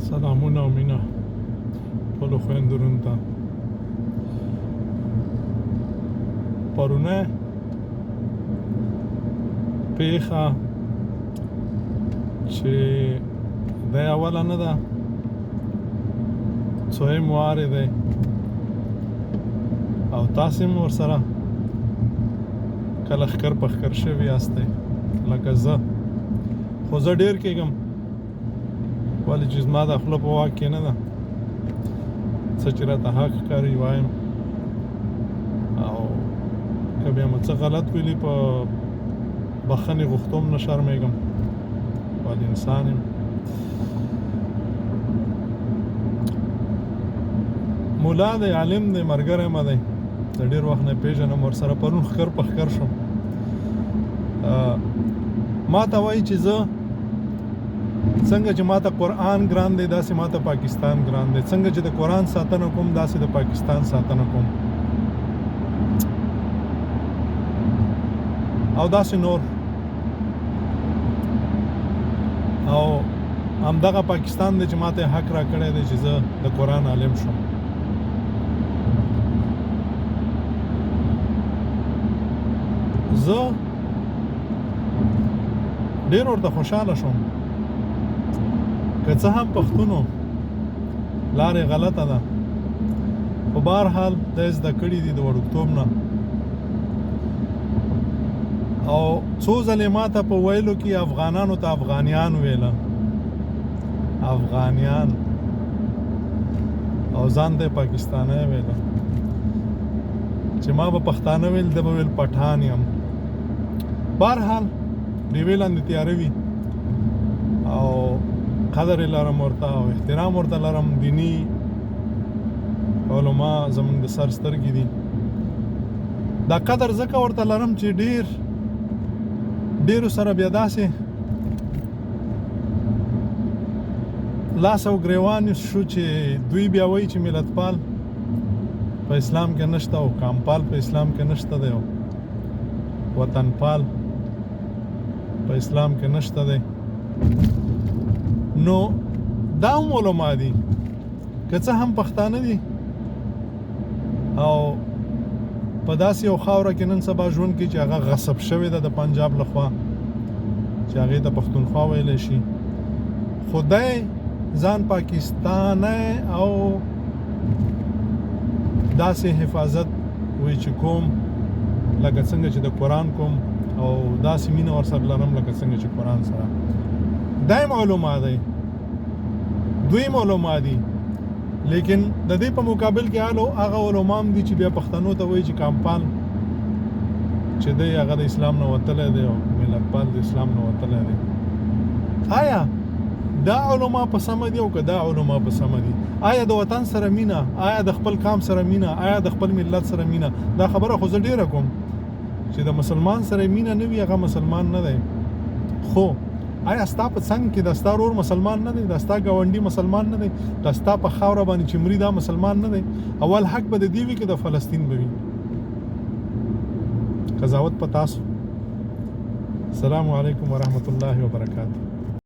سلامونه او مینه ټولو خویندو وروڼو ته. پرونۍ پیښه چې دا اوله نه ده، څویم وار یې دی او تاسې هم ورسره کله ښکر په ښکر شوي یاستئ لکه زه. خو زه ډیر کېږم، ولې چې زما د خوله په واک کې نه ده، څه چې راته حق ښکاري وایم، او که بیا مو څه غلط ویلي په بخښنې غوښتو هم نه شرمېږم، ولې انسان یم. مولا دی، عالم دی، مرګری مه دی، د ډېر وخت نه پېژنم، ورسره پرون ښکر په ښکر شوم. ما ته وایي چې زه څنګه چې ماته قرآن ګران دی، داسې ماته پاکستان ګران دی، څنګه چې د قرآن ساتنه کوم داسې د پاکستان ساتنه کوم، او داسې نور. او همدغه پاکستان دی چې ماته حق را کړی دی چې زه د قرآن عالم شم. زه ډیر ورته خوشاله شوم، که څه هم پښتونو لارې غلطه ده، خو بهرحال د زده کړي دي د وړوکتوب نه. او څو ځلې ماته په ویلو کې افغانانو ته افغانیان ویله، افغانیان، او ځان ته پاکستانی ویله. چې ما به پښتانه ویل، ده به ویل پټان یم. بهرحال ډیوې لاندې تیاره وي او قدر یې لرم ورته او احترام ورته لرم. دیني علما زمونږ د سر سترګې دي. دا قدر ځکه ورته لرم چې ډیر ډیرو سره بیا داسې لاس او ګریوان شو چې دوی بیا وایي چې ملتپال په اسلام کې نشته او کامپال په اسلام کې نشته دی او وطنپال په اسلام کې نشته دی. نو دا هم علما دي، که څه هم پښتانه دي او په داسې یو خاوره کې نن سبا ژوند کوي چې هغه غصب شوې ده د پنجاب لخوا، چې هغې ته پښتونخوا ویلی شي، خو دی ځان پاکستانی او داسې حفاظت وی چې کوم لکه څنګه چې د قرآن کوم، او داسې مینه ورسره لرم لکه څنګه چې قرآن سره. دا علما دی، دوی علما دي، لیکن د دې په مقابل کې الو هغه علما هم دي چې بیا پښتنو ته وایي چې کامپال چې دی هغه د اسلام نه وتلی دی او ملتپال د اسلام نه وتلی دی. آیا دا علما په سمه دي او که دا علما په سمه دي؟ آیا د وطن سره مینه، آیا د خپل قام سره مینه، آیا د خپل ملت سره مینه؟ دا خبره خو زه ډیره کوم چې د مسلمان سره مینه نه وي هغه مسلمان نه دی. خو آیا ستا په څنګ کې د ستا ورور مسلمان نه دی، د ستا ګاونډي مسلمان نه دی، د ستا په خاوره باندې چې مري دا مسلمان نه دی؟ اول حق به د دې وي که د فلسطین به وي؟ قضاوت په تاسو. السلام علیکم ورحمت الله وبرکاته.